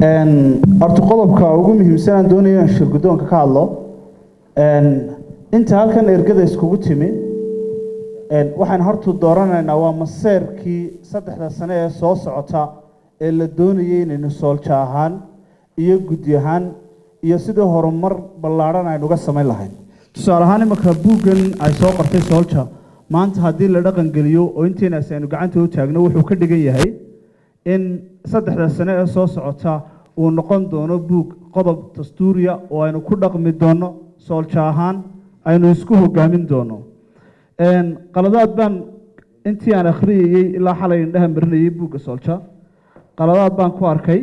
Horta qodobka ugu muhiimsan aan doonayo inaan shirguddoonka ka hadlo, inta halkan ergada iskugu timi, waxaan hortu dooranaynaa waa maseerkii 3da sane ee soo socota ee la doonayay inaynu SOLJA ahaan iyo guddi ahaan iyo sidii horumar ballaadhan aynu uga samayn lahayn. Tusaale ahaan, imanka buuggan ay soo qortay SOLJA maanta haddii la dhaqan geliyo oo inteenaasi aynu gacanta u taagno, wuxuu ka dhigan yahay in 3da sane ee soo socota uu noqon doono buug qodob dastuuriya oo aynu ku dhaqmi doono, SOLJA ahaan aynu isku hogaamin doono. Qaladaad baan intii aan akhriyayey ilaa xalay indhaha marinayay buugga SOLJA, qaladaad baan ku arkay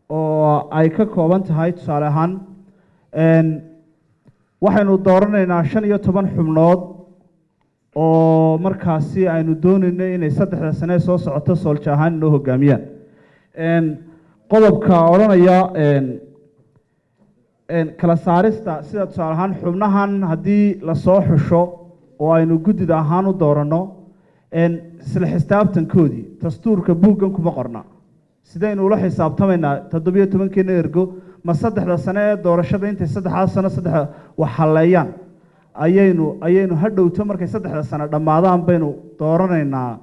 oo ay ka kooban tahay. Tusaale ahaan, waxaynu dooranaynaa 15 xubnood oo markaasi aynu doonayno inay 3da sane soo socoto SOLJA ahaan inoo hogaamiyaan. Qodobka odhanaya kala saarista, sida tusaale ahaan xubnahan haddii lasoo xusho oo aynu guddida ahaan u dooranno, isla xisaabtankoodii dastuurka buuggan kuma qorna. Sidaynu ula xisaabtamaynaa 17keena ergo? Ma 3da sane ee doorashada intay 3daas sano saddexda wax halleeyaan ayaynu hadhowto, markay 3da sano dhammaadaan baynu dooranaynaa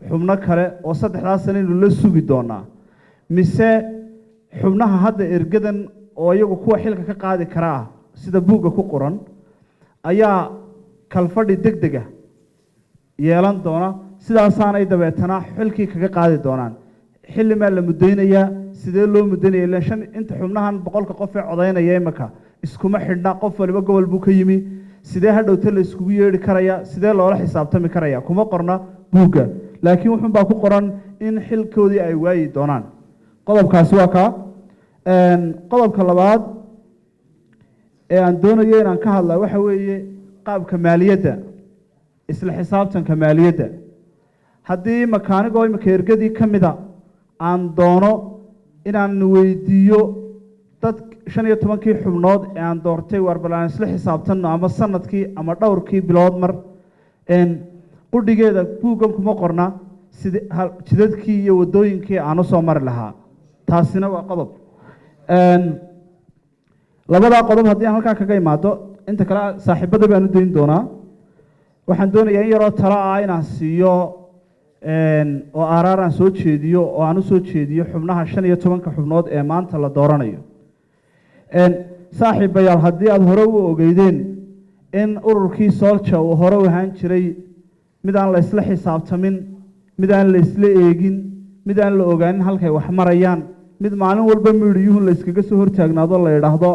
xubno kale oo 3daas sano aynu la sugi doonaa, mise xubnaha hadda ergadan oo iyagu kuwa xilka ka qaadi kara ah sida buugga ku qoran ayaa kalfadhi deg dega yeelan doona, sidaasaanay dabeetana xilkii kaga qaadi doonaan? Xilli maa la muddaynayaa? Sidee loo muddaynaya? Ilaan shan inta xubnahan 100ka qof ee codaynaya imaka iskuma xidhna, qof waliba gobol buu ka yimi. Sidee hadhowta la iskugu yeedhi karaya? Sidee loola xisaabtami karaya? Kuma qorna buugga, laakiin wuxuun baa ku qoran in xilkoodii ay waayi doonaan. Qodobkaasi waa kaa. Qodobka labaad ee aan doonayo inaan ka hadla waxa weeye qaabka maaliyadda, isla xisaabtanka maaliyadda. Haddii makaanigoo imika ergadii ka mida aan doono inaan weydiiyo dad 15kii xubnood ee aan doortay, waar bal aan isla xisaabtanno ama sanadkii ama dhowrkii bilood mar, qudhigeeda buuggan kuma qorna sid jidadkii iyo waddooyinkii aan u soo mari lahaa. Taasina waa qodob. Labadaa qodob haddii aan halkaa kaga imaado, inta kale saaxiibada baan u dayn doonaa. Waxaan doonayaa in yaroo talo ah inaan siiyo oo aaraar aan soo jeediyo oo aan u soo jeediyo xubnaha 15ka xubnood ee maanta la dooranayo. Saaxiibayaal, haddii aada hore u ogeydeen in ururkii SOLJA uu hore u ahaan jiray mid aan la isla xisaabtamin, mid aan la isla eegin, mid aan la ogaanin halkay wax marayaan, mid maalin walba miidhiyuhu la iskaga soo hortaagnaado, la yidhaahdo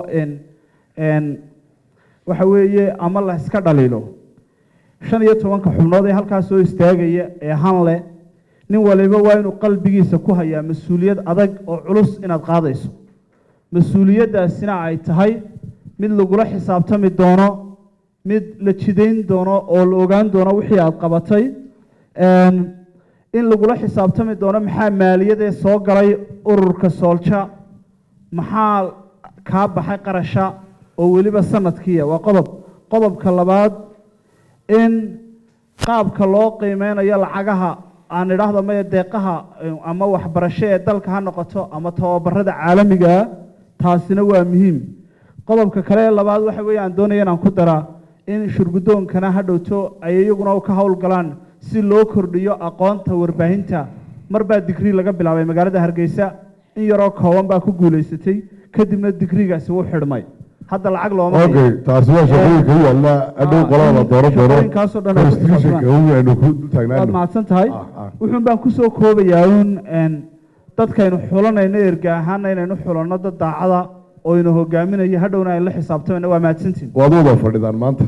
waxa weeye ama la iska dhaliilo, 15ka xubnood ee halkaas soo istaagaya ee hanle, nin waliba waa inuu qalbigiisa ku hayaa mas-uuliyad adag oo culus inaad qaadayso, mas-uuliyaddaasina ay tahay mid lagula xisaabtami doono, mid la jidayn doono oo la ogaan doono wixii aad qabatay, in lagula xisaabtami doono maxaa maaliyadee soo galay ururka SOLJA, maxaa kaa baxay qarasha oo weliba sanadkiiya. Waa qodob. Qodobka labaad, in qaabka loo qiimeynayo lacagaha aan idhaahdo maya deeqaha ama waxbarasho ee dalka ha noqoto ama tababarada caalamigaa, taasina waa muhiim. Qodobka kale ee labaad waxa weeye aan doonaya inaan ku daraa in shurguddoonkana ha dhowto ay iyaguna ka howlgalaan si loo kordhiyo aqoonta warbaahinta. Mar baa digrii laga bilaabay magaalada Hargeysa, in yaroo kooban baa ku guulaysatay, kadibna digrigaasi wuu xidhmay, hadda lacag looma hayo. Okay, taasi waa shaqooyinka u yaalla hadhow qolada la dooran doono. Shaqooyinkaasoo dhan ay ku constitutionka xisaabtamaan. Un aynu ku dul Waad taagnaano. mahadsan tahay. Wuxuun baan kusoo koobayaa uun dadkaynu xulanayno erga ahaana inaynu xulanno dad daacada oo inu hogaaminayo, hadhowna aynu la xisaabtamayno. Waa mahadsantiin. Waad wada fadhidaan maanta.